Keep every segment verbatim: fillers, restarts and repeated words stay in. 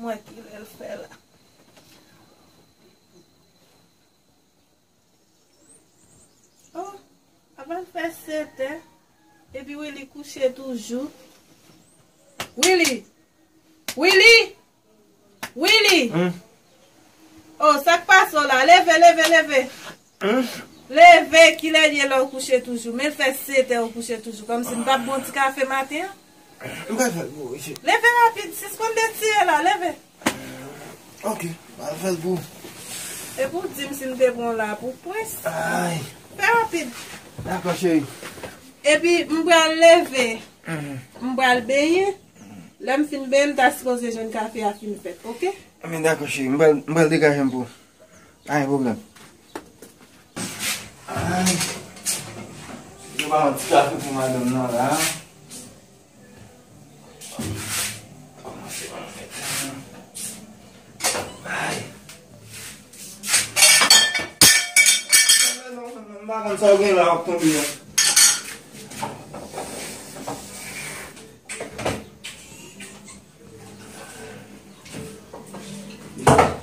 Wè kilè l fè la. Oh, apral fè sèt è. Epi Willy kouche toujou. Willy! Willy! Willy! Hmm? Oh, sa k pase w la? Leve, leve, leve. Hmm? Leve, kilè l ye la ou kouche toujou? Men l fè sèt è ou kouche toujou. Kòmsi m p ap bon ti kafe maten an? M pral fè l pou ou, wi, cheri. Leve rapid, sispann detire la, leve. Ok, m pral fè l pou ou. Epi w di m si m te pran w la pou prens. Ay. Fè rapid. Dakò, cheri. Epi m pral leve. Mhm. M pral benyen. Lè m fin benyen, m ta sipoze jwenn kafe a fin fèt, ok? Men dakò, cheri. M pral, m pral degaje m pou ou. Pa gen pwoblèm. Ay. Yo ba yon ti kafe pou madanm nan la. Kòmanse pa fèt. Ay. M pa konn sa w gen la w ap tonbe an.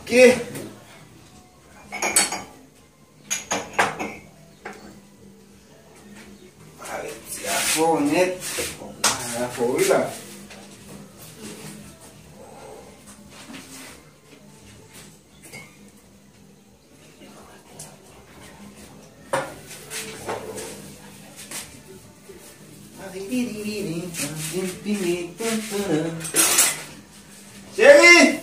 Ok. Arete afè w nèt. Afè w wi la. Cheri!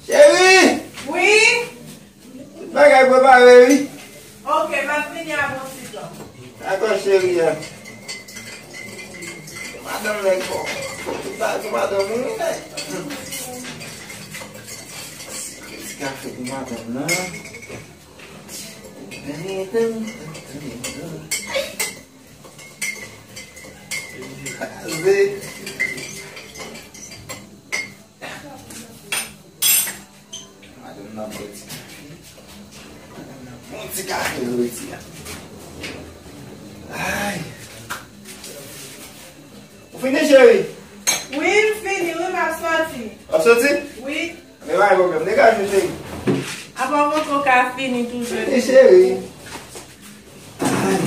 Cheri! Wi? Tout bagay prepare wi. Ok, m ap vini avè yon ti tan. Dakò, cheri a. Madanm nèg fò. Tout bagay pou madanm ou wi nèg. Ti kafe pou madanm nan. Kraze. Madanm nan bwè ti kafe. Madanm nan bon ti kafe jodi a. Ay. Ou fini, cheri? Wi, m fini, wi, m ap soti. W ap soti? Wi. Men pa gen pwoblèm, degaje w, cheri. Apa w panko ka fini toujou? Fini, cheri. Ay.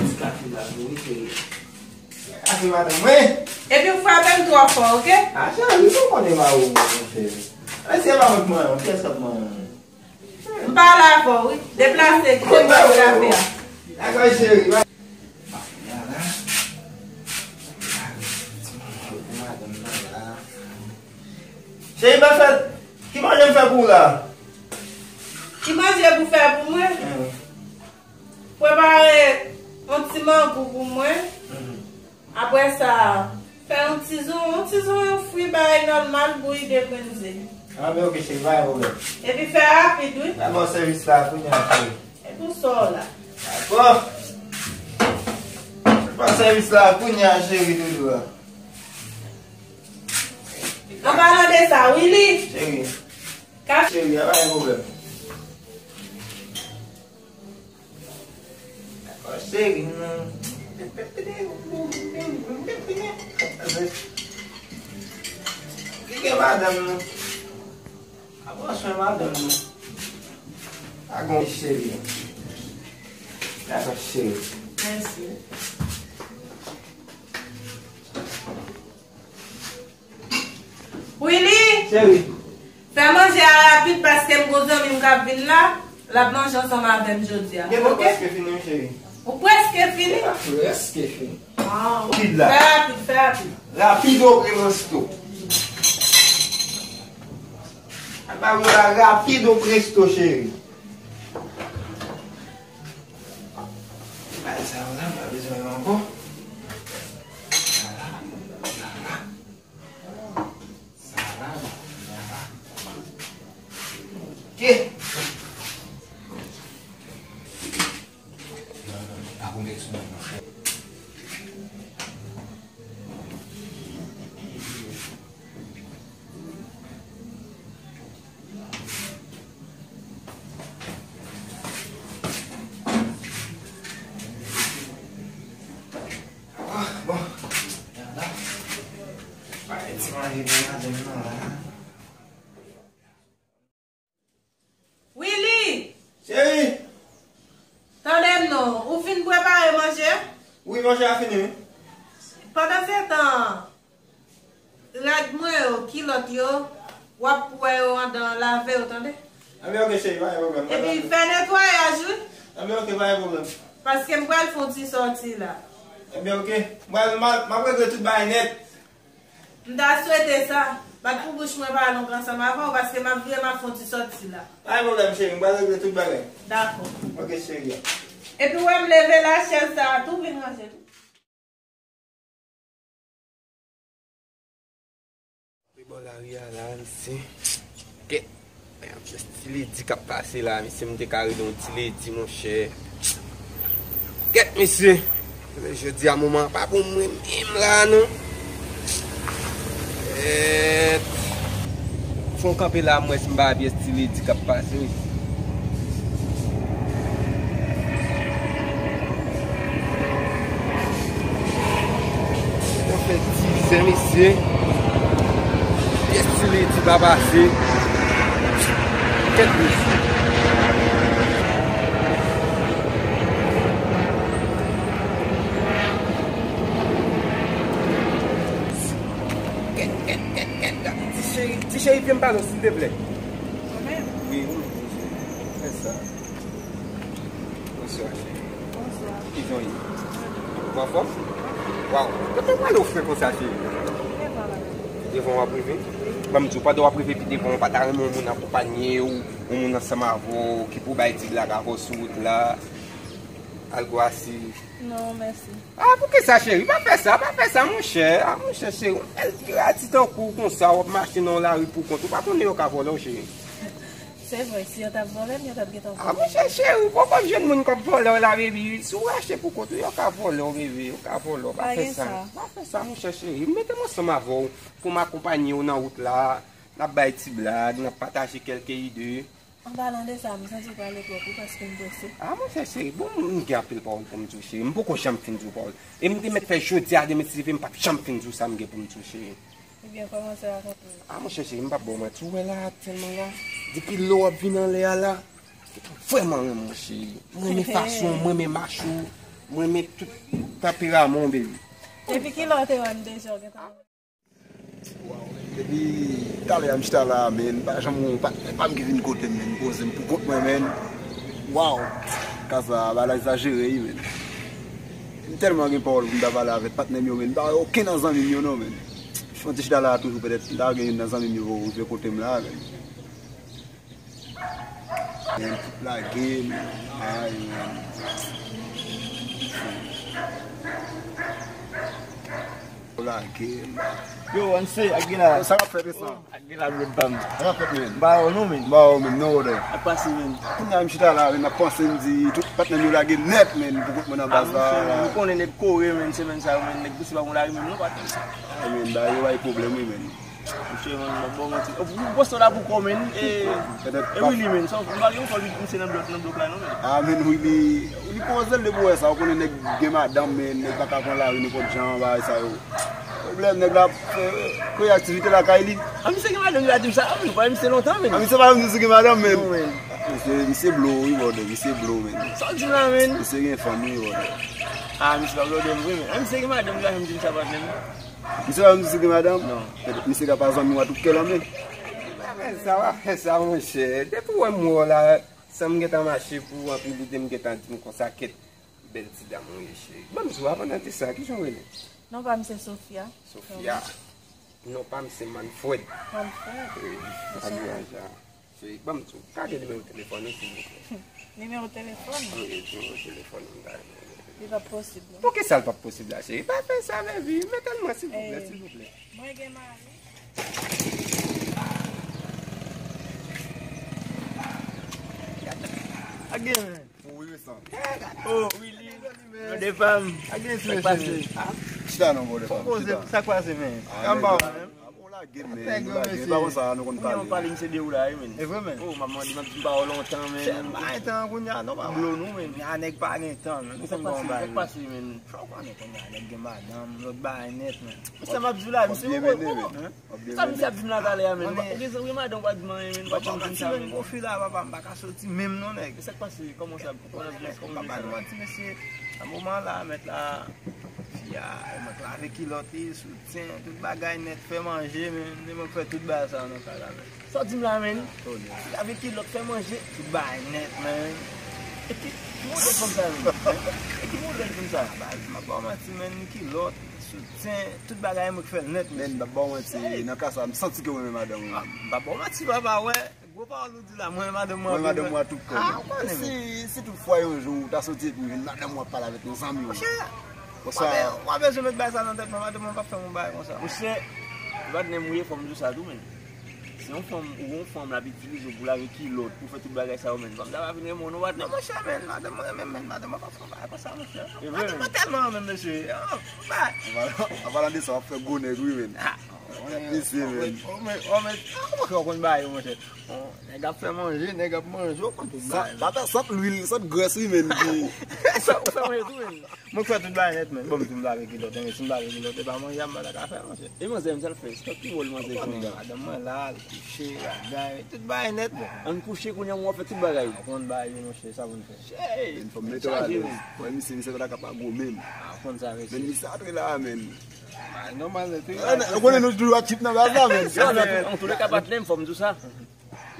Ti kafe la, wi, cheri. Kafe madanm mwen. Epi w frape m twò fò, ok? A, cheri, ou konnen m a ou, monchè. Ay, se pa mwen k manyen w, kiyès k ap manyen w? M pale avè w, wi. Deplase, kite m pran kafe a. Dakò, cheri. Madanm nan la. Cheri, pa fè. Ki manje m fè pou ou la? Ki manje pou fè pou mwen? Hmm. Prepare yon ti mangou pou mwen. Hmm. Apre sa, fè yon ti zouyon, yon ti zouyon fri, bagay nòmal, bouyi de grenn ze. A, men ok, cheri, pa gen pwoblèm. Epi fè rapid, wi. N a ba w sèvis la kounye a, cheri. Epi w sò la. Dakò. N a ba w sèvis la kounye a, cheri doudou a. An palan de sa, Willy. Cheri. Ka- Cheri, a pa gen pwoblèm. Dakò, cheri, nou. Ki gen madanm nou? A pran swen madanm nou. A gon cheri. Dakò, cheri. Mèsi. Willy! Cheri. Fè manje a rapid paske m gon zanmi m k ap vin la. L ap manje ansanm avè m jodi a. Gen, mwen prèske fini, wi, cheri. Ou prèske fini? Mwen prèske fini. Ah, rapid la. Fè rapid, fè rapid. Rapido presto. Al ba yo la rapido presto, cheri. Bagay sa yo la, m pa bezwen yo ankò. Sa la, sa la. Sa la, sa la. Ok. Ah, bon. Gade la. Pa gen ti Manje pou madanm nan la. Willy! Cheri! Tande m non, ou fin prepare manje? Wi, manje a fini, wi. Pandan se tan, rad mwen yo, kilòt yo, w ap wè yo andan, lave yo, tande? Ebyen, oke, cheri, pa gen pwoblèm. Epi fè netwayaj, wi. Ebyen, oke, pa gen pwoblèm. Paske m pral fè yon ti sòti la. Ebyen, oke. M pral, m ap, m ap regle tout bagay nèt. M ta swete sa. Bat pou bouch mwen pa long ansanm avè w, paske m ap vire, m ap fè yon ti sòti la. Pa gen pwoblèm, cheri, m pral regle tout bagay. Dakò. Oke, cheri. Epi w wè m leve la, chèz sa a tou vin ranje tou. Wi, bò lari a la, misye. Kèt. Yon ti ledi k ap pase la, misye, m te ka rele yon ti ledi, monchè. Kèt, mesye. Jodi a, moman an pa bon mwen menm la, non. Kèt. Fò m kanpe la, m wè si m pa wè pyès ti ledi k ap pase, mesye. Sa fè dizè, mesye. Pyès ti ledi pa pase. Kèt, mesye. Kèt, kèt, kèt, kèt. Ti cheri, ti cheri, fè m pale w, silteplè. Mwen menm? Wi, wi, wi. Fè sa. Bonswa, cheri. Bonswa. Kijan w ye? Ou anfòm? Waw. Kote w prale w fre konsa, cheri? Devan w ap rive? Ban m di w, pandan w ap rive pi devan, w pa ta renmen yon moun akonpanye w, yon moun ansanm avè w, ki pou bay ti blag avè w sou wout la? Al gwo asiz. Non, mèsi. Ah, poukisa, cheri? Pa fè sa, pa fè sa, monchè. Ah, monchè, cheri, yon bèl pirati tankou w konsa, w ap mache nan yon lari pou kont ou, pa konnen yo ka vòlè w, cheri. Se vre, si yo t ap vòlè m, yo t ap gentan vòlè m. Ah, monchè, cheri, ou poko jwenn moun k ap vòlè w la, baby. Si w rache pou kont ou, yo ka vòlè w, baby, yo ka vòlè w. Pa fè sa. Pa fè sa, monchè, cheri. Mete m ansanm avè w pou m akonpanye w nan wout la. N ap bay ti blag, n ap pataje kèlke ide. An palan de sa, m santi w pale twòp wi, paske m prese. Ah, monchè, cheri, bon, m gen anpil pawòl pou m di w, cheri. M poko janm fin di w pawòl. E m te mèt fè jodi a, demen si Dye vle, m p ap janm fin di w sa m gen pou m di w, cheri. Ebyen, kòmanse rakonte m. Ah, monchè, cheri, m p ap ba w manti, ou wè la, aktyèlman la, depi lè w ap vin anlè a la, m vrèman renmen w, cheri. M renmen fason w, m renmen mach ou, m renmen tout tanperaman w, baby. Depi kilè w te wè m deja, w gentan wè m? Waw, men, depi talè a m chita la, men, pa janm gen yon patnè pa m ki vin kote m, men, poze m pou kont mwen, men. Waw, kasa a, bagay la egzajere, wi, men. M tèlman gen pawòl pou m ta pale avèk patnè m yo, men. M pa wè okenn nan zanmi m yo, non, men. Fè yon ti chita la toujou, petèt, m ta gen youn nan zanmi m yo rive kote m la, men. Men, tout lage, men. Ay, men. Lage, men. Yo, Anse, ak gen la. Sa k ap fèt, resan? Ak gen la, blòd pa m. Sa k ap fèt, men? M pa wè w non, men. M pa wè w menm, non, brother. Ak pase, men. Kounye a, m chita la, men, m ap panse, m di, tout patnè m yo lage nèt, men, pou kont mwen nan baz la. Ah, monchè, men, ou konnen nèg kore, men, semèn sa yo, men, nèg plis pa gon lari menm, non, patnè. Ay, men, bagay yo bay pwoblèm, wi, men. Monchè, man, m ap ba w manti. Ou, ou panse w la pou kò, men. E, e Willy, men. Sa, m pa gen yon kò, misye nan blòk, nan blòk la, non, men. Ah, men, Willy, Willy poze l depi w wè sa. Ou konnen nèg gen madanm, men, nèg pa ka pran lari nenpòt jan, bagay sa yo. Pwoblèm, nèg la, eh, kwè aktivite lakay li. Ah, misye gen madanm, li pa di m sa. Ah, men, nou pa wè misye lontan, men. Ah, misye pa janm di misye gen madanm, men. Non, men. Misye, misye blo, wi, brother. Misye blo, men. Sa w di m la, men? Misye gen fanm, wi, brother. Ah, misye pa blòdè m vre, men. Ah, misye gen madanm, li pa janm di m sa, patnè m. Misye pa menm di misye gen madanm? Non. Petèt misye ka pa zanmi w a tout kè l an men. Pa fè sa, pa fè sa, monchè. Depi w wè m wè w la, san m gentan mache pou w anpil ide, m gentan di m konsa, kèt, bèl ti dam ou ye, cheri. Ban m di w, avan n ante sa, kijan w rele? Non pa m se Sofia. Sofia. Non pa m se Manfred. Manfred? Wi, Manfred. Cheri, ban m di w, ka gen nimewo telefòn ou, silvouplè? Nimewo telefòn? Wi, nimewo telefòn ou, m ta renmen. Li p ap posib, non. Poukisa l p ap posib la, cheri? Pa fè sa, baby. Mete l mwen, silvouplè, eh, silvouplè. Mwen gen mari. Ak gen, men. Wi, resan. Oh, Willy. Blòdè pa m. Ak gen, cheri. Sa k pase? Chita non, blòdè pa m. Fò poze, chita. Sa k pase, men? Ah, anba, men. Lage, men, nou lage. Pa konsa nou konn pale. Kounye a w pale, misye de ou la, wi, men. E vre, men. Oh, m ap mande, m ap di m pa wè w lontan, men. Chè, m pa gen tan kounye a, non, papa. M blo nou, men. Kounye a nèg pa gen tan, men. Ou konn bagay. Sa k pase, men? Fò w konnen kounye a nèg gen madanm, lòt bagay nèt, men. Sa m ap di w la, misye poko, poko. Sa misye ap di m la talè a, men. Ou gen zanmi madanm w pa di m anyen, men, w pa janm di m sa, men. Gon fi la, papa, m pa ka soti menm non, nèg. Sa k pase? Kòman sa? Kòman sa? Papa, nou manti, mesye. Nan moman la, mèt la, fi a, mèt lave kilòt li, soutyen, tout bagay nèt, fè manje, men, se mwen k fè tout bagay sa nan kay la, men. Sa w di m la, men? Lave kilòt, fè manje, tout bagay nèt, men. E ki, ki modèl fanm sa, men? E ki modèl fanm sa? Baz, m ap ba w manti, men, kilòt, soutyen, tout bagay mwen k fè l nèt, men. Men, m ap ba w manti, nan ka sa, m santi ke mwen renmen madanm mwen. M ap ba w manti, papa, wè. Gwo pawòl ou di la, mwen, madanm mwen. Mwen, madanm mwen, tout kò. Ah, ou konnen, men. Si, si tout fwa yon jou ou ta soti epi ou jwenn madanm mwen ap pale avèk yon zanmi w. Monchè, w pa bezwen met bagay sa nan tèt mwen, madanm mwen p ap fè m yon bagay konsa. Monchè, patnè m ou ye, fò m di w sa tou, men. Si yon fanm, ou yon fanm l ap itilize w pou lave kilòt, pou fè tout bagay sa yo, men, fanm sa pa vin renmen w non, patnè. Non, monchè, men, madanm mwen renmen m, men, madanm mwen p ap fè yon bagay konsa, monchè. E vre, men. Madanm mwen tèlman renmen m, mesye. Oh, bay. An palan, an palan de sa, w ap fè gwo nèg, wi, men. Ah. Mesye, men. Kòman w konn bagay yo, monchè? Nèg ap fè manje, nèg ap manje, w konn tout bagay. Sant lwil, sant grès, wi, men. Ou fè manje tou, men. Mwen k fè tout bagay nèt, men. Bon, m di m lave kilòt, men si m lave kilòt, e pa manje a m pa ta ka fè, monchè. E manzè m, sa l fè? Se pa pi wòl manzè kounye a. Madanm mwen la, l kouche, bagay, tout bagay nèt, bon. Ann kouche kounye a, mwen w ap fè tout bagay. Ou konn bagay yo, monchè, sa pou n fè. Fò m mete w alèz. Mwen, misye, misye pa ta ka pa gwo, men. Ah, ou konn sa, mesye. Men misye antre la, men. Ah, nòmal, nèt, wi. Ou konnen nou toujou ap chip nan baz la, men. An tou lè ka, patnè m, fò m di w sa.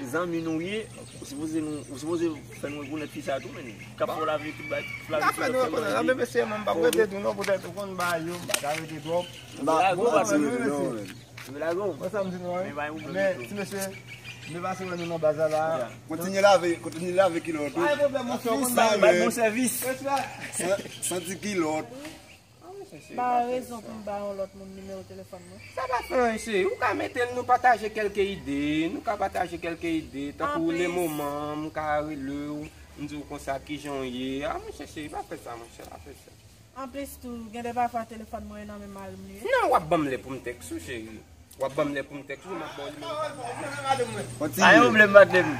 Se zanmi nou ye, ou sipoze nou, ou sipoze fè nou rekonèt fi sa tou, men. K ap fè w lave tout bagay, lave tout bagay. Anben, mesye, mwen m p ap rete tou non, poutèt ou konn bagay yo, m pa ka rete twòp. M pa gwo, patnè m, wi, mesye. Mwen, sa m di nou an, wi. Men, ti mesye, nou pase wè nou nan baz la, la. Kontinye lave, kontinye lave kilòt ou. Pa gen pwoblèm, monchè, ou konn bagay. Bay bon sèvis. Santi kilòt. Ba rezon pou m ba yon lòt moun nimewo telefòn mwen. Sa pa fè anyen, cheri. Ou ka mete l, nou pataje kèlke ide. Nou ka pataje kèlke ide. Tankou le moman, m ka rele w, m di w konsa kijan w ye. Ah, monchè, cheri, pa fè sa, monchè, pa fè sa. Anplis tou, gen de pafwa telefòn mwen nan men madanm li. Non, w ap ban m lè pou m tèks ou, cheri. W ap ban m lè pou m tèks ou, m ap ba w nimewo. Pa gen pwoblèm, patnè m.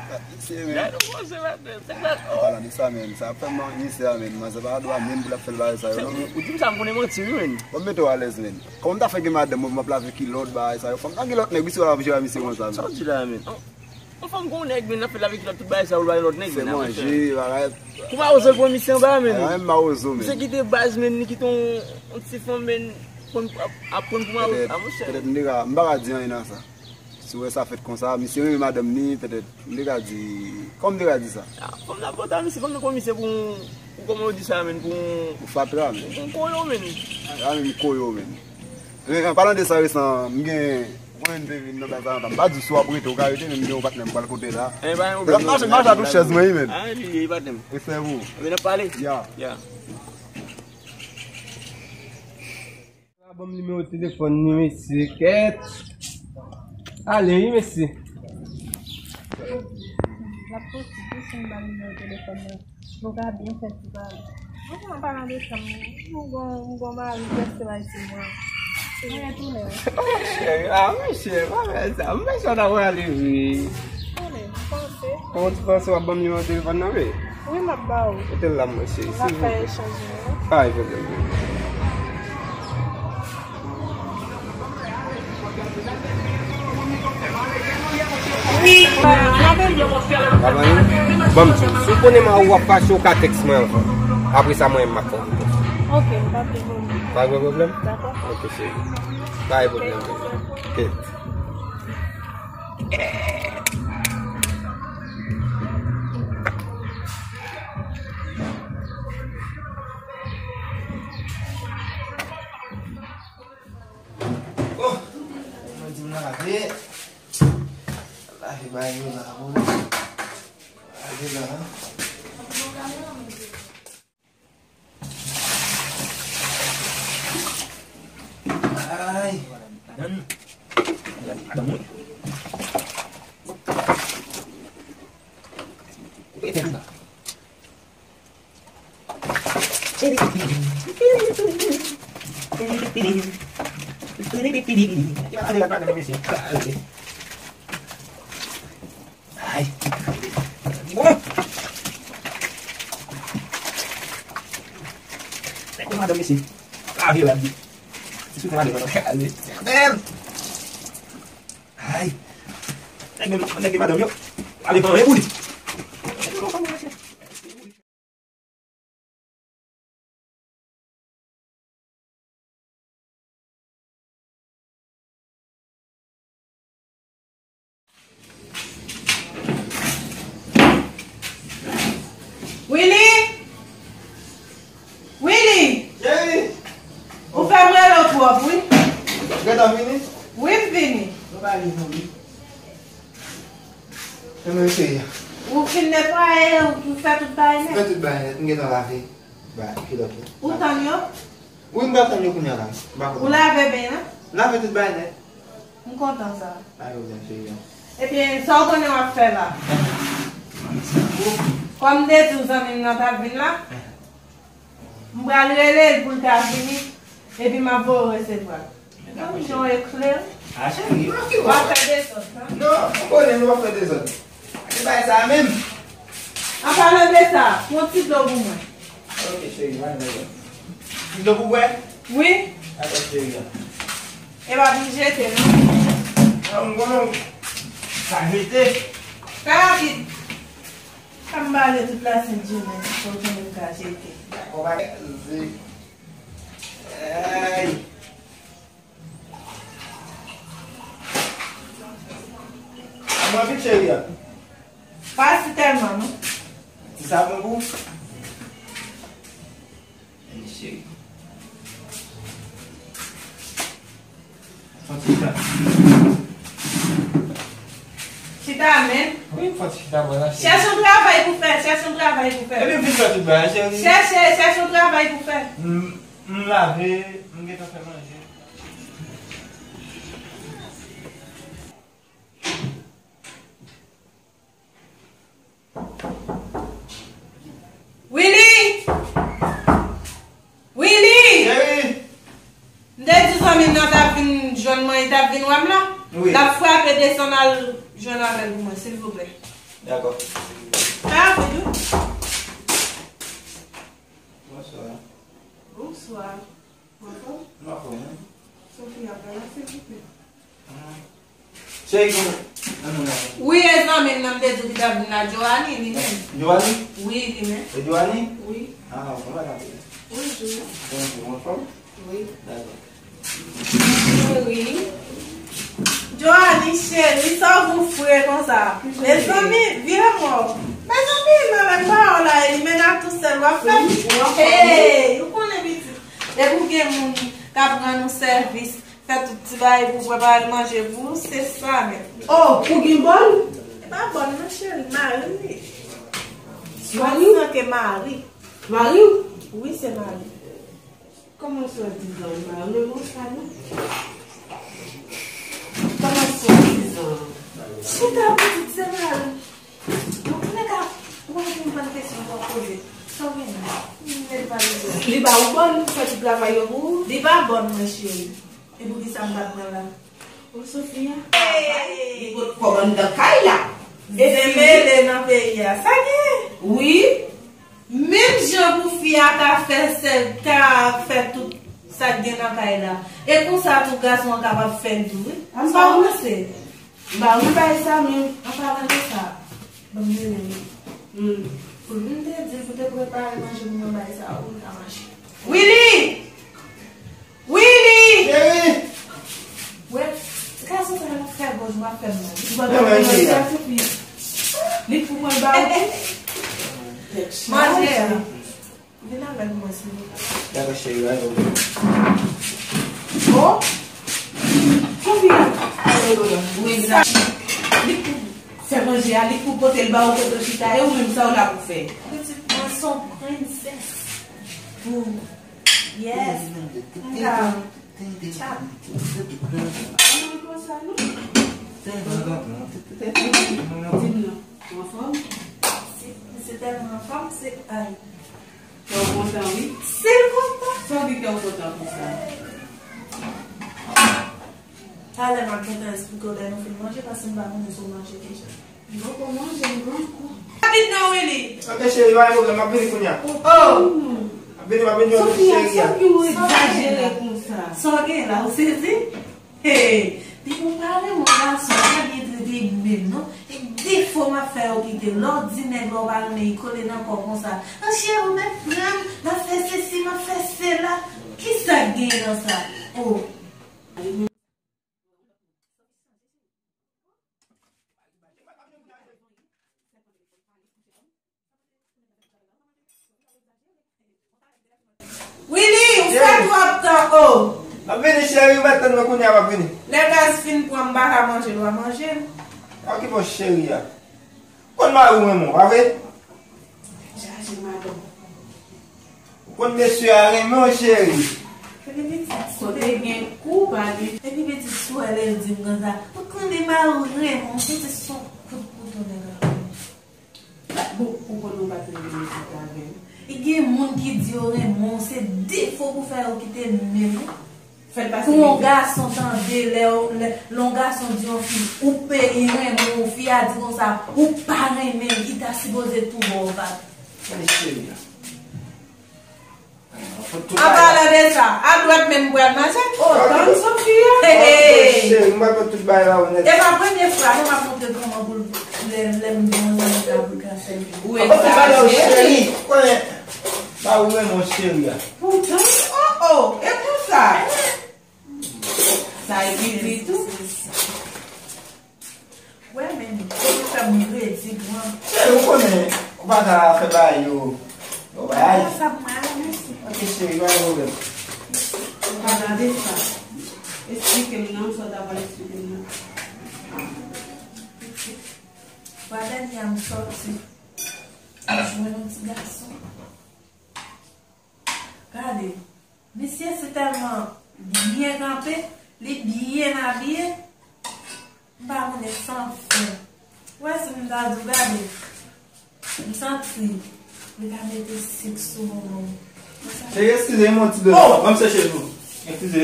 Gade yon poze, patnè m. An palan de sa, men, sa ap fè m anyen, misye a, men, manzè pa dwa menm pou l ap fè l bagay sa yo, non, men. Ou di m sa, m konnen manti, wi, men. Bon, m mete w alèz, men. Kòman m ta fè gen madanm mwen pou m ap lave kilòt, bagay sa yo? Fò m ta gen lòt nèg, wi, si w ap ap jere a misye konsa, men. Sa w di la, men? Yon fanm gon nèg, men, l ap fè lave kilòt tout bagay sa yo, l pa gen lòt nèg, men, monchè. Fè manje, bagay. Kou mawozo pran misye anba, men. Ay, mawozo, men. Misye kite baz, men, li kite yon, yon ti fanm, men, pran, ap, ap pran pou mawozo. Petèt, a, monchè. Petèt m te ka, m pa ka di anyen nan sa. Si w wè sa fèt konsa, misye renmen madanm ni, petèt, m te ka di, kòman m te ka di sa? Ah, fanm nan pòtab misye, fanm nan pran misye pou, pou kòman yo di sa, men, pou yon, pou fatra, men. Pou yon koyo, men. Fatra, men, koyo, men. Men, an palan de sa, resan, m gen, ou konnen m te vin nan baz la lontan. M pa di w si w ap rete, ou ka rete, men m gen yon patnè m pral kote la. Lè m ap mache, m mache a tout chèz mwen, wi, men. Ah, li ye, patnè m. Respè pou ou. Ebyen, n ap pale. Ya. Ya. Sa ban m nimewo telefòn ni, mesye, kèt. Ale, wi, mesye. L ap soti, tou si m ba l nimewo telefòn nan. Nou ka byen fè ti pale. Mwen, an palan de sa, m gon, m gon mari prèske bay sis mwa. Se mwen tounen. Oh, cheri, ah, monchè, pa fè sa. M panse w ta prale vre. Tounen, m panse. Kòman w te panse w ap ban m nimewo telefòn nan, vre? Wi, m ap ba ou. Mete l la, monchè, silvouplè. N ap fè echanj nimewo. Pa gen pwoblèm. Ban m di w, si w konnen m a ou w ap fache, ou ka tèks mwen anvan. Apre sa, mwen menm m ap fè w repons. Ok, pa gen pwoblèm. Pa gen pwoblèm? Dakò. Ok, cheri. Pa gen pwoblèm, bebe. Ok. Bon, mwen di m lave. Lave bagay yo la, bon. Lave la. Ay, madanm. Madanm mwen. Koupe tèt la. Ay. Bon. Nèg yo madanm mesye. Lave rad li. Se sou madanm yo kraze. Mèm. Ay. Nèg yo, nèg yo madanm yo. Lave panyen pou li. Willy! Willy! Cheri! Ou fè m rele w twòp, wi. Ou gentan vini? Wi, m vini. Nou pale zanmi. Kòman yo cheri a? Ou fin netwaye, ou fè tout bagay nèt? Fè tout bagay nèt, m gentan lave. Ba, kilòt yo. Ou tann yo? Wi, m pral tann yo kounye a la. M pa konn. Ou lave ben an? M lave tout bagay nèt. M kontan sa. Ay, ou byen, cheri an. Ebyen, sa w konnen w ap fè la? Kòm m te di w zanmi m nan t ap vin la, m pral rele l pou l ka vini, epi m ap voye w resevwa l. Gade jan w eklere. A, cheri, w ap fè dezòd, non? Non, ou konnen nou ap fè dezòd. Ki bagay sa a menm? An palan de sa, pran ti dlo pou mwen. Ok, cheri, mwen ale. Ti dlo pou bwè? Wi. Dakò, cheri an. E pa pou m jete, non? Non, m konnen w ka jete. Fè rapid. Sa m bale tout la sent jounen, pou w konnen m ka jete. Dakò, pa kraze. Ay. Mwen vit cheri an. Pa si tèlman, non. Ti savon pou ou? Ay, cheri. Fò ti chita. Chita, men. Wi, fò ti chita, mwen la, cheri. Chèche yon travay pou fè, chèche yon travay pou fè. Epi vin fè tout bagay, cheri. Chèche, chèche yon travay pou fè. M, m lave, m gentan fè manje. Willy! Willy! Cheri! M te di zanmi m nan t ap vin jwenn mwen, li t ap vin wè m la. Wi. L ap frape desann al jwenn avè l pou mwen, silvouplè. Dakò. Sa rapid, wi. Bonswa. Bonswa. Ou anfòm? M anfòm, wi. Sophia pa la, silvouplè. Ah. Cheri, bon, nan moun nan. Wi, e zanmi m nan m te di w ki t ap vin la, Joanie, li menm. Joanie? Wi, li menm. E Joanie? Wi. Ah, bon, mwen pa tande. Bonjou. Bonjou, ou anfòm? Wi. Dakò. Cheri. Joanie, cheri, sa w gou fre konsa? Mezanmi, vire m wè w. Mezanmi, mwen menm pa w la, e li menm nan tou sèl w ap fè. Wi, ou anfòm. Hey, ou konnen pitit. Depi w gen moun k ap rann ou sèvis, fè tout ti bagay pou w, prepare manje pou ou, se sa menm. Oh, ou gen bòn? E pa bòn non, cheri, mari m ye. Mari w? An tanke mari. Mari w? Wi, se mari. Kòman swadizan mari w sa non? Kòman swadizan? Chita pitit, se mari. Nan tou lè ka, ou pa gen bann kesyon pou w ap poze. Sa w gen la? M mete pa bezwen. Li ba ou bòn pou fè tout travay yo pou ou? Li pa bòn mwen, cheri. E poukisa m pa t pran la? O Sofia, li pot kòb anndan kay la. Zen mele nan peyi a. Sa gen? Wi. Menm jan pou fi a ka fè sèl, ka fè tout sa k gen nan kay la. E konsa tou gason an kapab fè l tou, wi. Sa w panse? M pa renmen bagay sa menm. An palan de sa, ban m rele li. Hmm. Pou m te di l pou te prepare manje pou mwen, bagay sa, ou m ka mache. Willy! Willy! Cheri! Wè, ti gason sa ap fè gòj mwen ap fè m mal. Ou pa tande manje a, Sophie? Li pou mwen ba ou tou? Manje a. Vin avè l pou mwen, silvouplè. Dakò, cheri, ale. Oh! Sophie! Wi, sa. Li pou fè manje a, li pou pote l ba ou kote w chita, e ou menm sa w la pou fè? Pitit mwen se yon prensès. Pou Yes. Tap. Di m konsa, non? Di m non. Ou anfòm? Se, se tèlman anfòm, se ay. Kè w kontan, wi. Se l kontan. Sa w gen kè w kontan konsa? Talè m ap gentan esplike w lè nou fin manje, paske m pa konnen si w manje deja. Mwen poko manje, m pran kou. Rapid non, Willy. Ok, cheri, pa gen pwoblèm, m ap vini kounye a. Oh! M ap vini, m ap vini, m ap vini, cheri a. Sophia, sa w egzajere konsa? Sa w gen la, ou sezi? Hey, depi w pa renmen yon gason, w pa byen trete l menm non. E defo m ap fè yo kite. Lè w di nèg la w pa renmen, li kole nan kò w konsa. An cheri, w mèt pran m, m ap fè sesi, m ap fè sela. Kisa k genyen nan sa? Oh. Willy, ou fè twòp tan, oh! M ap vini, cheri, ou mèt tann mwen kounye a, m ap vini. Lè gaz fin pran, m pa ka manje l, w a manje l. Sa w ki bon, cheri a? Konn mari w renmen w, pa vre? Chaje madanm. Ou konn mesye a renmen w, cheri. Epi pitit, kote gen kou, pa gen. Epi pitit, sou wè lè l di m konsa, ou konnen mari w renmen w, pitit, se yon kout kouto nèg la. Bon, ou konnen w pa t renmen pitit avè l. E gen moun ki di yo renmen w, se defo pou fè yo kite l menm. Pou yon gason tande lè, lè, lè yon gason di yon fi, ou peyi renmen w, fi a di konsa, ou pa renmen l, li ta sipoze tou ba w vag. An palan de sa, a dwèt menm pral manje? Oh, tann Sophia. Hey, hey. Cheri, m pral pran tout bagay la ou nèt. E pa premye fwa non m ap montre kòman pou l, lè, lè m gen yon zanmi ka pou l ka sèvi. Ou egzajere. Cheri, konnen, ba ou renmen w, cheri a. Poutan, oh, oh, e konsa. Sa e pitit ou? Wè, men, ou fè m redi pran. Cheri, ou konnen, ou pa ka fè bagay yo, yo bagay. Sa pou mwen, mèsi. Ok, cheri, pa gen pwoblèm. Ou pa gade sa. Esplike m non, sa w ta pral esplike m nan. Fwa dènye a m sòti, m jwenn yon ti gason. Gade, misye si tèlman byen kanpe, li byen abiye, m pa konnen sa m fè. Ou wè si m ta di w gade, m santi li ta mete sik sou bonbon m. Cheri, eskize m yon ti dlo. Oh! Ban m seche l pou ou. Eskize.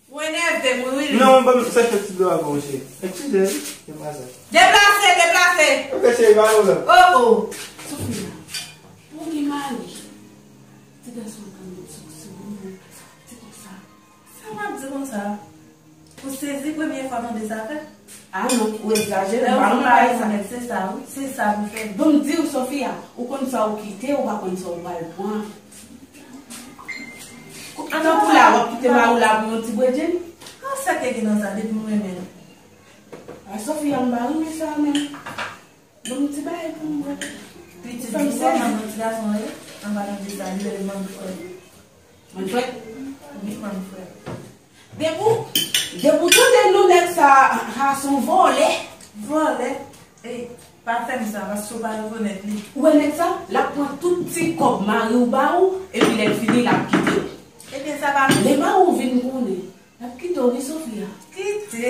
Ou enève m wi, Willy. Non, ban m seche ti dlo avè w, cheri. Eskize, wi. Se pa sa. Deplase, deplase. Ok, cheri, pa gen pwoblèm. Oh, oh. Sophia, pou gen mari, ti gason an ka met sik sou bonbon, ti konsa. Sa w ap di konsa? Ou sezi premye fwa tande sa fèt? Ah non, ou egzajere. Lè w pa fè yon bagay sa, se sa, wi. Se sa pou fè. Bon, m di w, Sophia, ou konn sa w kite, ou pa konn sa w pral pran. Tankou la, w ap kite mari w la pou yon ti bredjenn? An, sa te gen nan sa, depi m renmen l. A, Sophia, m pa renmen sa menm. Bon, m ti bagay pou m bwè. Pitit, ou pa manman ti gason an ye? An palan de sa, li rele mann frè. Mann frè? Wi, mann frè. Depi w, depi w tande non nèg sa, a, se yon vòlè. Vòlè? Ey, pa fè m sa, paske w pa rekonèt li. Ou wè nèg sa, l ap pran tout ti kòb mari w ba ou, epi lè l fini, l ap kite w. Ebyen, sa pa... Lè mari w vin konnen, l ap kite w, wi, Sophia. Kite?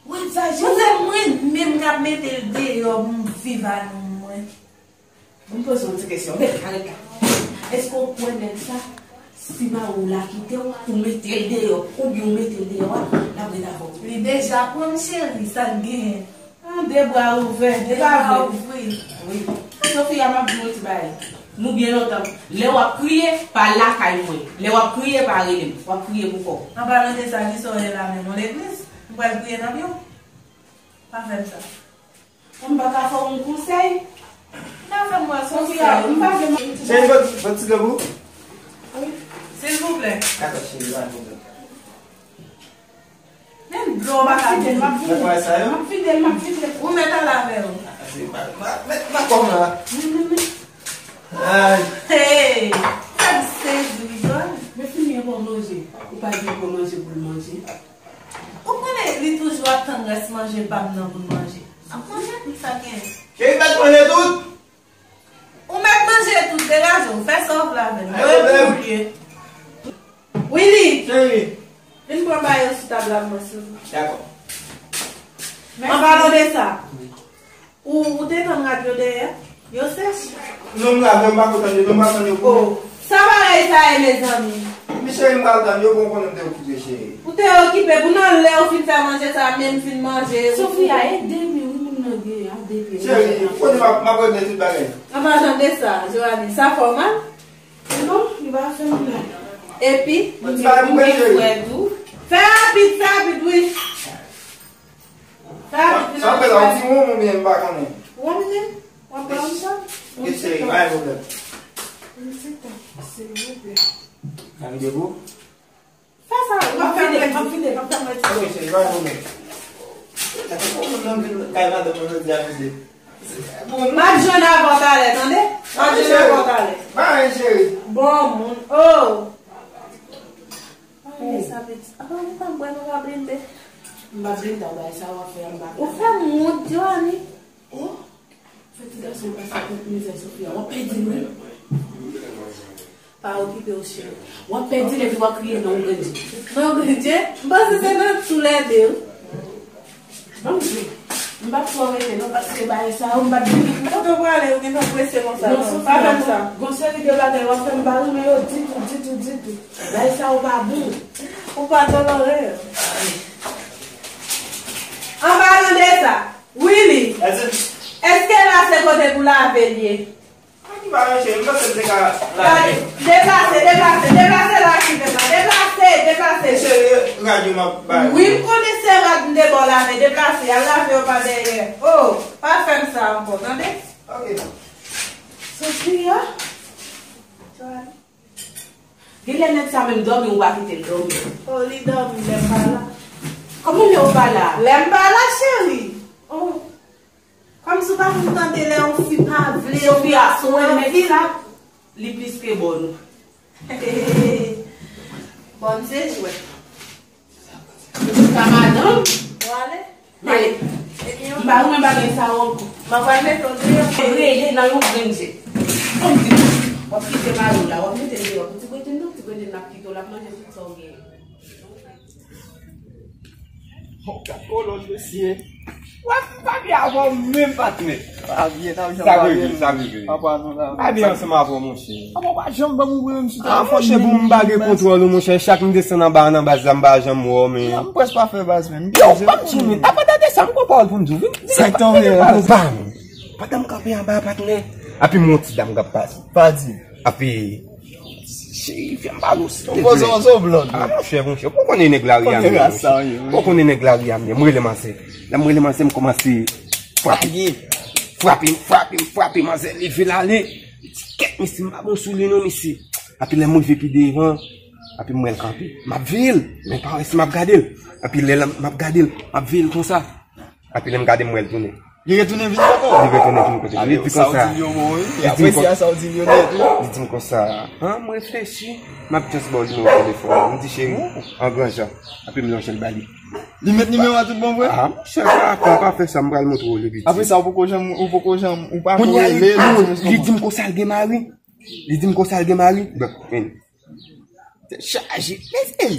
Ou egzajere. Kote mwen menm k ap mete l deyò pou m viv a non mwen? Bon, m poze yon ti kesyon. Ret la, ret la. Èske w kwè nèg sa, si mari w la kite w, ou mete l deyò, oubyen ou mete l deyò a, l ap ret avè w? Li deja pran m, cheri, sa k genyen? An, de bra ouvè, de bra ouvè. De bra ouvri. Wi. Sophia, m ap di w yon ti bagay. Nou byen lontan. Lè w ap kriye, pa lakay mwen. Lè w ap kriye, pa rele m. W ap kriye pou kò w. An palan de sa, kisa w ye la menm? Yon legliz? M pral kriye nan pye w? Pa fè m sa. Bon, m pa ka fè w yon konsèy? Pa fè m yon konsèy. Sophia, m pa vle... Cheri, bon, bon ti dlo pou ou? Wi. Silvouplè. Dakò, cheri, pa gen pwoblèm. Menm dlo w pa ka vide. M ap vide. M ap vide, m ap vide. Ou mèt al avè yo. Mèt, mèt, mèt kòm la. Ay. Hey! Sa m sezi wi, John. Men fini an pran manje. Ou pa di pou manje pou l manje. Ou konnen li toujou ap tann rès manje pa m nan pou l manje. Ap manje tout sa gen. Cheri, mèt manje tout. Ou mèt manje tout, degaje w, fè sa w vle avè l. Ay, pwoblèm. Willy! Cheri. Vin pran bagay yo sou tab la pou mwen, silvouplè. Dakò. An palan de sa, ou, ou te tann rad yo dèyè? Yo sèch? Non, m lave, m pa ko tann yo, non, m pa tann yo. Oh, sa bagay sa ye, mezanmi? Cheri, m pral tann yo, bon, konnen m te okipe, cheri. Ou te okipe pou nan lè ou fin fè manje sa, menm fin manje. Sofia, ede m, wi, moun nan gen, ede m. Cheri, konnen m ap, m ap regle tout bagay. An pa jan de sa, Joanie, sa fè w mal? Non, li pa fè m mal. Epi, ou gen frè tou. Fè rapid, fè rapid, wi. Fè rapid, fè rapid. Sa fè la, ou ti wonm oubyen m pa konnen? Wonm li ye? W ap pran sa? Wi, cheri, pa gen pwoblèm. Silvouplè. Gade debou. Fè sa, w ap fè mwen, w ap fè mwen. Ok, cheri, pa gen pwoblèm. Gade pou moun nan vin kay madanm mwen jodi a, mesye. Bon, m ap jwenn avè w talè, tande? M ap jwenn avè w talè. Ba anyen, cheri. Bon, moun, oh. Anyen sa, pitit. Apa ou pa bwè, nou pa blende? M pa blende, w bay sa w ap fè, m pa blende. Ou fè m wont, Joanie. Oh. Fè ti gason pase kont mizè, Sofia. W ap pèdi l, wi. Pa okipe w, cheri. W ap pèdi l epi w ap kriye nan yon grenn je. Nan yon grenn je? M panse se nan toulède, wi. Ban m di w. M p ap twò rete, non, paske bagay sa yo, m p ap vin. Kote w prale, ou gentan prese konsa, non, non, Sofia, pa fè m sa. Gon seri de bagay w ap fè, m pa renmen yo ditou, ditou, ditou. Bagay sa yo pa bon. Ou pa tolere yo. An palan de sa, Willy, èske la se kote pou lave l ye? An ki bagay, cheri, m panse m te ka lave. Gade, deplase, deplase, deplase la ki fè sa. Deplase, deplase. Cheri, rad yo m ap bay. Wi, m konnen se rad m te ba w lave. Deplase, al lave yo pa dèyè. Oh, pa fè m sa ankò, tande? Ok. Sofia? Joanie. Genlè nèg sa menm dòmi, ou pa kite l dòmi. Oh, li dòmi, lè m pa la. Kòman lè w pa la? Lè m pa la, cheri. Oh. Kòmsi w pa konn tande lè yon fi pa vle yon gason anvi l. Li plis ke bòn. Bòn se jwèt. Ou ka madanm? Ou ale? Ale. Ebyen, m pa renmen bagay sa yo ankò. M ap al mete w deyò. Rele nan yon grenn je. Kòmsi w ap kite mari w la, w ap mete l deyò. Pou ti Bretèn non, ti Bretèn ap kite w, l ap manje tout sa w genyen. Oh, gad kolòn mesye. W ap pa byen avè w menm patnè. Pa byen, n ap janm pa byen. Sa rive, sa rive. Papa nou la. Pa byen ansanm avè w, monchè. Apa w pa janm ban m ouvri menm sou telefòn. Ah, monchè, pou m pa gen kontwòl ou, monchè, chak m desann anba nan baz la, m pa janm wè w, men. Non, m prèske pa fè baz, men. Yo, pa m di w, men. Apa date sa, m gon pawòl pou m di w, vin. Sa k tonbe, pa m. Pandan m kanpe anba, patnè, epi m wè yon ti dam k ap pase. Pa di. Epi, cheri, fè m pale w, silvouplè. Ou poze yon zo blòd. Ah, monchè, monchè, ou konnen nèg lari a m ye, monchè. Ou konnen nèg lari a m ye, m rele manzè. Lè m rele manzè, m kòmanse frape. Frape, m frape, m frape, manzè leve l ale. Li di, kèt, mesye, m pa bon sou li non, mesye. Epi lè m rive pi devan, epi m wè l kanpe. M ap veye l, men pa wè si m ap gade l. Epi lè l, m ap gade l, m ap veye l konsa. Epi lè m gade, m wè l tounen. Li retounen vini ankò? Li retounen vin kote m. Li di konsa. Li di m konsa, an, m reflechi, m ap just ba w nimewo telefòn. M di, cheri, an gran jan. Epi m lonje l ba li. Li met nimewo a tout bon vre? Ah, monchè, pa, pa, pa fè sa, m pral montre w li piti. Apre sa, ou poko janm, ou poko janm, ou pa ko rele l. Kounye a, li di m konsa l gen mari. Li di m konsa l gen mari. Bon, men. Tèt chaje. Men se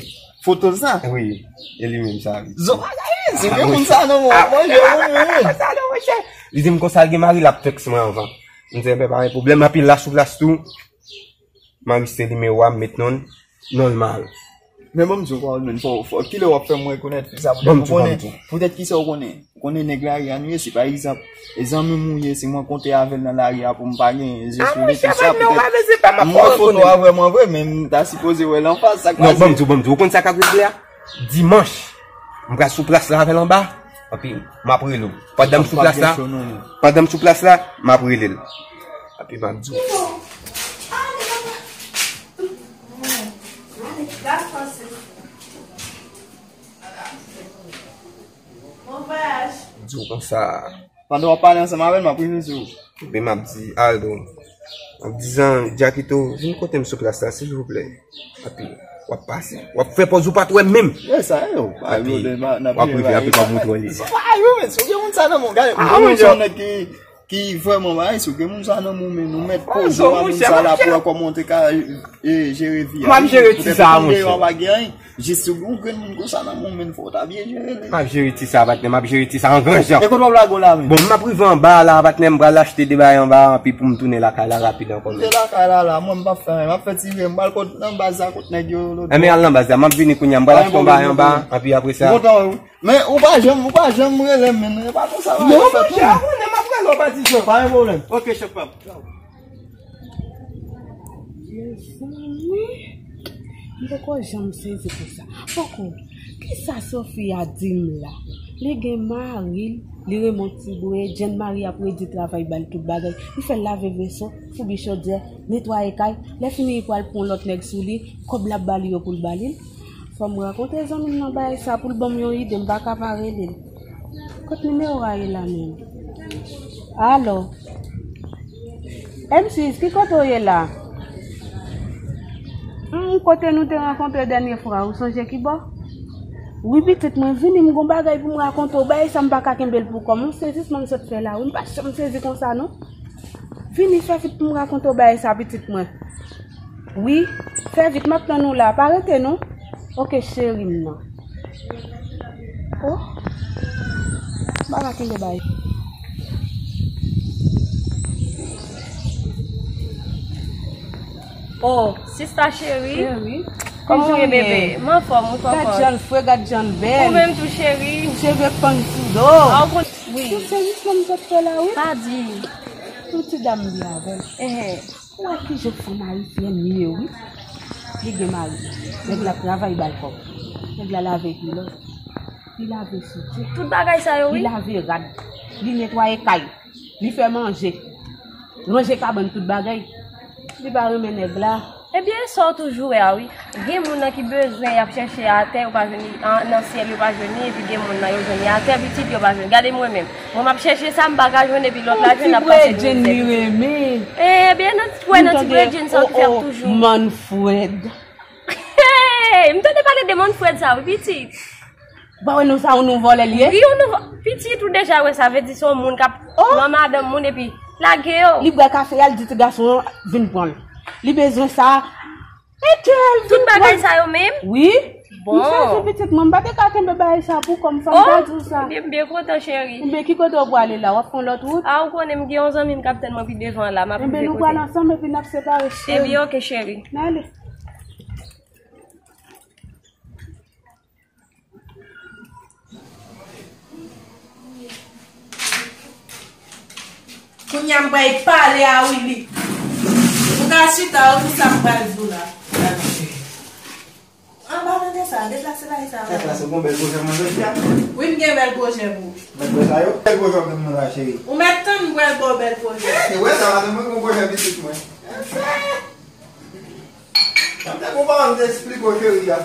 foto l sa? Wi, e li menm sa, wi. Zo pa gade, se vye moun sa non, manje moun, wi. Sa non, monchè. Li di m konsa l gen mari, l ap tèks mwen anvan. M di, enben, pa gen pwoblèm, epi la sou plas tou. M anrejistre nimewo a, m met non l, non l mal. Men ban m di w pawòl, men fò, fò, kilè w ap fè m rekonèt fi sa, poutèt ou konnen, poutèt kisa w konnen. Ou konnen nèg lari a nou ye, si pa egzanp, e zanmi m ou ye, si m rankontre avè l nan lari a pou m pa gen je sou li, tout sa, poutèt m wè foto a vrèman vre, men m ta sipoze wè l anfas, sa k pase? Non, ban m di w, ban m di w, ou konn sa k ap regle a? Dimanch, m pral sou plas la avè l anba, epi m ap rele w. Pandan m sou plas la, pandan m sou plas la, m ap rele l. Epi m ap di w. Bon vwayaj. Di w konsa. Pandan w ap pale ansanm avè l, m ap rive sou ou. Epi m ap di, Aldo, m ap di, Zan, Jakito, vin kote m sou plas la, silvouplè. Epi, w ap pase. W ap fè pòz ou pa t wè m menm. Epi, w ap rive, epi w ap montre w li. Se pa yo, men, si w gen moun sa nan men w, gade, m konnen w se yon nèg ki, ki vrèman bagay, si w gen moun sa nan men w, men nou mèt poze w a moun sa la pou wè kòman w te ka, e, jere vi a. M ap jere ti sa a, monchè. Poutèt ou deyò a pa gen anyen. Jis si w gen yon grenn moun konsa nan men w, men fò w ta byen jere li. M ap jere ti sa, patnè, m ap jere ti sa an gran jan. E kote w ap lage w la menm? Bon, m ap rive anba la, patnè, m pral achte de bagay anba, anpi pou m tounen lakay la rapid ankò. Tounen lakay la, la, mwen m p ap fè anyen, m ap fè ti vye, m pral kot nan baz la, kot nèg yo lòt bò. Enben al nan baz la, m ap vini kounye a, m pral achte yon bagay anba, anpi apre sa. M kontan, wi. Men ou pa janm, ou pa janm rele m, men e pa konsa bagay yo fèt non. Non, monchè, ou konnen m ap rele w pa di jan. Pa gen pwoblèm. Ok, chèf pa m. Mezanmi, m poko janm sezi konsa. Poko, kisa Sophia di m la? Li gen mari l, li renmen yon ti bwè, Jane Marie ap redi travay ba l tout bagay. Li fè l lave veso, foubi chodyè, netwaye kay. Lè fini li pral pran lòt nèg sou li, kòb l ap ba li yo pou l ba li l. Fò m rakonte zanmi m nan bagay sa pou l ban m yon ide, m pa ka pa rele l. Kot nimewo a ye la menm? Alo? M sis, ki kote w ye la? Hum, kote nou te rankontre dènye fwa, ou sonje ki bò? Wi, pitit mwen, vini, m gon bagay pou m rakonte w. Bagay sa m pa ka kenbe l pou kò m. M sezi sa m sot fè la, wi, m pa janm sezi konsa, non. Vini, fè vit pou m rakonte w bagay sa, pitit mwen. Wi, fè vit, m ap tann ou la. Pa rete, non. Ok, cheri m nan. Oh, m pa ka kenbe bagay. Oh, sista cheri. Cheri. Kòman w ye, bebe? M anfòm, ou anfòm? Gad jan l fre, gad jan l bèl. Ou menm tou, cheri. Cheve pann sou do. A, ou konn, wi. Tout se jis menm zòt fè la, wi. Pa di. Yon ti dam m ye avè l. Enhen. Ou wè kijan fanm ayisyèn ye, wi. Li gen mari. Nèg la travay ba l kòb. Nèg la lave kilòt. Li lave soutyen. Tout bagay sa yo, wi. Li lave rad. Li netwaye kay. Li fè manje. Ranje kabann, tout bagay. Li pa renmen nèg la. Ebyen, sa w toujou wè a, wi. Gen moun nan ki bezwen, y ap chèche atè, yo pa jwenn li, an, nan syèl, yo pa jwenn li, epi gen moun nan, yo jwenn li atè, pitit, yo pa jwenn. Gade mwen menm. Mwen, m ap chèche sa, m pa ka jwenn, epi lòt la jwenn, ap pase mizè. Ti bwè Jane li renmen. Ebyen, nan, wè, nan ti bwè Jane sa ki fè m toujou. Manfred. Hey, m tande pale de Manfred sa, wi, pitit. Ou pa wè non sa, yon nouvo vòlè li ye? Wi, yon nouvo. Pitit, ou deja wè sa, vle di se yon moun k ap pran madanm moun epi lage yo. Li bwè kafe a, li di ti gason an vin pran l. Li bezwen sa. Etel, tout bagay sa yo menm? Wi. Bon. M sezi pitit mwen, m pa te ka kenbe bagay sa pou kò m, fò m ta di w sa. Ebyen, m byen kontan, cheri. Ebyen, ki kote w prale la? W ap pran lòt wout? A, ou konnen m gen yon zanmi m k ap tann mwen pi devan la, m ap rive kote. Ebyen, nou pral ansanm epi n ap separe, cheri. Ebyen, ok, cheri. N ale. Kounye a m pral pale a Willy. Ou ka chita, ou di sa m pral di w la. An pa tande sa, deplase bagay sa. Deplase, gon bèl pwojè mwen jodi a. Wi, m gen bèl pwojè pou ou. Bèl pwojè sa yo? Bèl pwojè w gen pou mwen la, cheri. Ou mèt tann m pral ba w bèl pwojè. E, wè sa, madanm mwen gon pwojè pitit mwen. Sa. Mwen te gon pawòl m te esplike w, cheri a.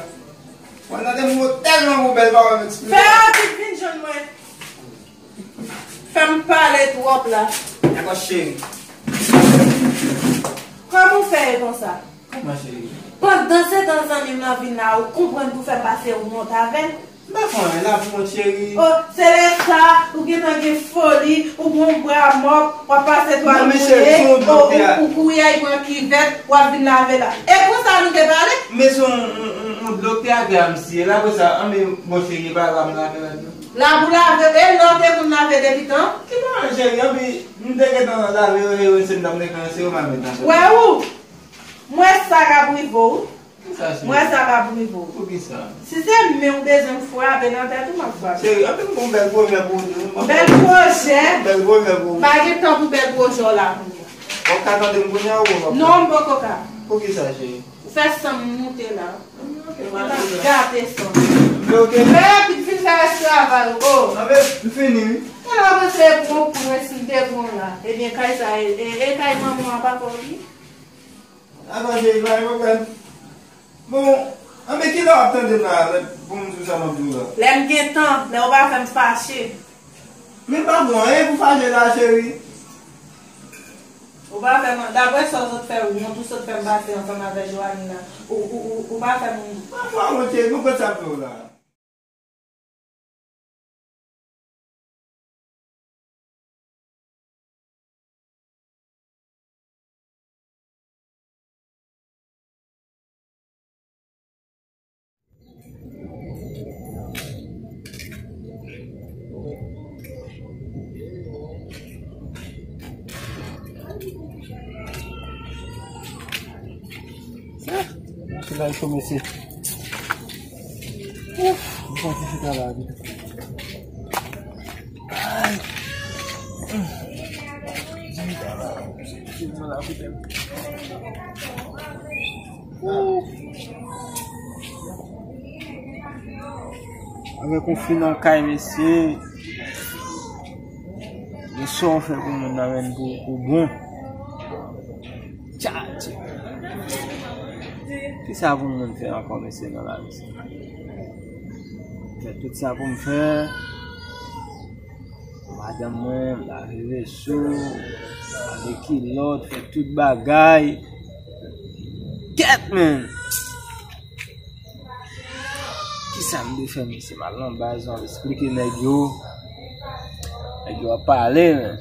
Mwen tande m gon tèlman gon bèl pawòl m esplike w. Fè rapid, vin jwenn mwen. Fè m pale twòp la. Dakò, cheri. Kòman w fè ye konsa? Kòman, cheri? Pandan se tan zanmi m nan vin la, ou konprann pou fè m pase yon wont avè l? M pa fè anyen la pou wont, cheri. Oh, se lè sa, ou gentan gen foli, ou gen yon bra mòp, w ap pase twal mouye, ou, ou, ou kouri al pran kivèt, w ap vin lave la. E konsa nou te pale? Men se yon, yon, yon, yon dlo k te atè a m siye la, apre sa, anben, bon, cheri, e pa la m lave la, non. La pou lave, e lè w te konn lave depi tan? Ki pa anyen, cheri, anben, m te gentan lave yo, e se m t ap netwaye, se yo m ap met ansanm. Wè ou? M wè sa k ap rive w. Kisa, cheri? M wè sa k ap rive w. Poukisa? Si se men w bezwen m frape nan tèt ou, m ap frape. Cheri, anpil bon bèl pwojè pou ou tou. Bèl pwojè? Bèl pwojè pou ou. Pa gen tan pou bèl pwojè w la kounye a. W ap ka tande m kounye a ou w ap ka? Non, m poko ka. Poukisa, cheri? Ou fè san m moute la. Ok, m ap gate san m. Men ok. Fè rapid, fin fè rès travay ou. Oh. Anben, m fini, wi. Mwen la panse pou yon kou, mwen si m te pran la. Ebyen, kay sa, e, e, e kay manman an pa pa w li? Dakò, cheri, pa gen pwoblèm. Bon, anben, kilè w ap tande m la, lè, pou m di w sa m ap di w la? Lè m gen tan, lè w pa fè m fache. Men pa gen anyen pou fache la, cheri. Ou pa fè m, daprè sa w sot fè wont, ou sot fè m pase ansanm avè Joanie la, ou, ou, ou, ou pa fè m. Pa fè wont, cheri, nou konn sa m fè w la. Ay, cho, mesye. Ouf, m santi chita la, wi. Ay. Chita la. Chita la, putain. Ouf. Avèk yon fi nan kay, mesye. Gen sa w fè pou moun nan, menm pou, pou bon. Tchatche. Kisa pou moun fè ankò, mesye, nan lavi sa? Fè tout sa pou m fè. Madanm mwen, m lave veso, lave kilòt, fè tout bagay. Kèt, menn! Kisa m dwe fè, mesye? M al nan baz, m al esplike nèg yo. Nèg yo ap pale, men.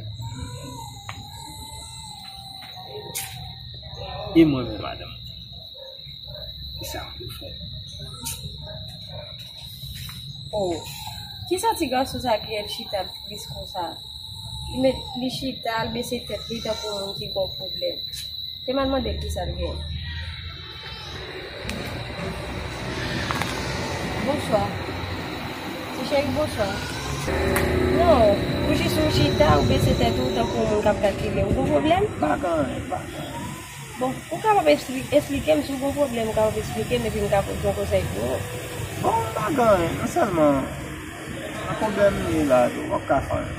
E mwen menm, madanm? Kisa m dwe fè? Oh, kisa ti gason sa gen, l chita, l tris konsa? Li met, li chita, l bese tèt li tankou moun ki gon pwoblèm. Te m al mande l kisa l gen. Bonswa. Ti cheri, bonswa. Non, ou jis ou chita, ou bese tèt ou tankou yon moun k ap kalkile. Ou gon pwoblèm? Pa gen anyen, pa gen anyen. Bon, ou kapab espli-, esplike m si w gon pwoblèm, ou kapab esplike m epi m ka pote yon konsèy pou ou. Bon, m pa gen anyen, non, sèlman nan pwoblèm m ye la, tou, m p ap ka fè anyen.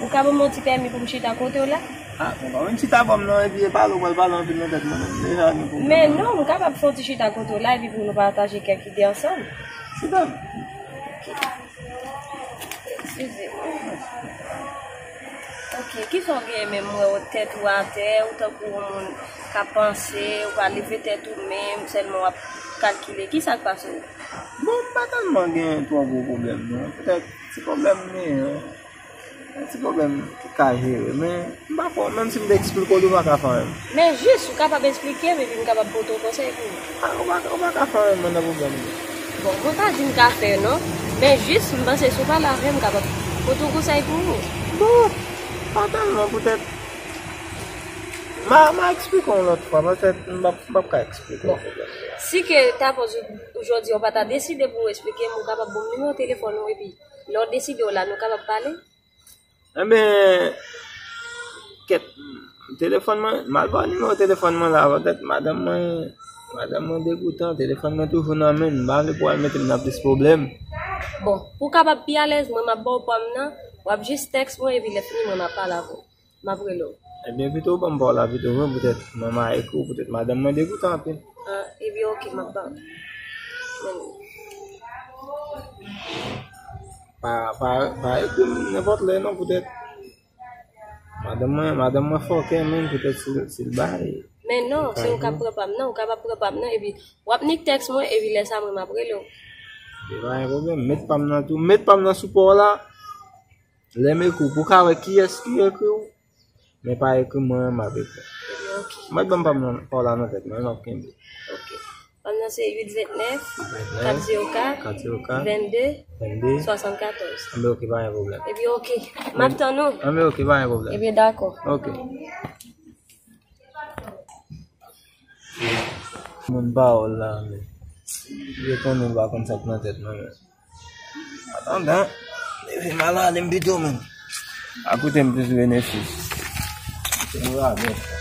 Ou ka ban m yon ti pèmi pou m chita kote w la? Ah, bon, pa vin chita ban m non, epi e pale w pral pale anpil nan tèt mwen, non, m deja gen pwoblèm. Men non, m kapab fè yon ti chita kote w la, epi pou nou pataje kèk ide ansanm. Chita. Ok. Eskize m. Ok, kisa w genyen menm? M wè w tèt ou atè, ou tankou yon moun k ap panse, ou pa leve tèt ou menm, sèlman w ap kalkile. Kisa k pase w? Bon, m pa tèlman gen twò gwo pwoblèm, non. Petèt, ti pwoblèm m genyen, yon ti pwoblèm ki ka jere, men m pa kwè, menm si m te eksplike w, ou pa ka fè anyen. Men jis, ou kapab eksplike m, epi m kapab pote yon konsèy pou ou. Ah, ou pa, ou pa ka fè anyen, mwen, nan pwoblèm nan. Bon, mwen pa di m ka fè non, men jis, m panse si w pale avè m, m kapab pote yon konsèy pou ou. Bon, pa tèlman, petèt. M a, m a eksplike w yon lòt fwa, petèt, m p ap, m p ap ka eksplike w pwoblèm nan. Si ke ta pòz ou, ou jodi, ou pa ta deside pou w eksplike m, ou kapab ban m nimewo telefòn ou, epi lè w deside w la, nou kapab pale? Enben, kèt, telefòn mwen, m al ba w nimewo telefòn mwen la, petèt madanm mwen, madanm mwen degoutan, telefòn mwen toujou nan men l, m pa vle pou w al mete m nan plis pwoblèm. Bon, pou w kapab pi alèz, mwen m ap ba w pa m nan, w ap jis tèks mwen, epi lè fini mwen m ap pale avè w. M ap rele w. Ebyen, pito w ban m pa w la pito, wi, poutèt mwen m a ekri w, poutèt madanm mwen degoutan anpil. Ah, ebyen, oke, m ap ba w. Men. Pa, pa, pa ekri m nenpòt lè non, poutèt madanm mwen, madanm mwen fòkè, men poutèt si, si l bay. Men non, se ou k ap pran pa m nan, ou kapab pran pa m nan, epi w ap nik tèks mwen, epi lè sa mwen m ap rele w. E pa gen pwoblèm, met pa m nan tou, met pa m nan sou pa w la. Lè m ekri w, pou w ka wè kiyès ki ekri w, men pa ekri mwen, m ap ekri w. Ebyen, oke. Mèt ban m pa m nan, pa w la nan tèt mwen, m ap kenbe. Oke. Pa m nan se uit vennèf, kat zewo kat, kat zewo kat, vennde, vennde, swasannkatòz. Anben, oke, pa gen pwoblèm. Ebyen, oke. M ap tann ou. Anben, oke, pa gen pwoblèm. Ebyen, dakò. Oke. Moun pawòl la, men. Yo konnen m pa konn sa k nan tèt mwen, men. Atandan, leve m al ale m pito, men. A koute m plis benefis. Se yon radòt.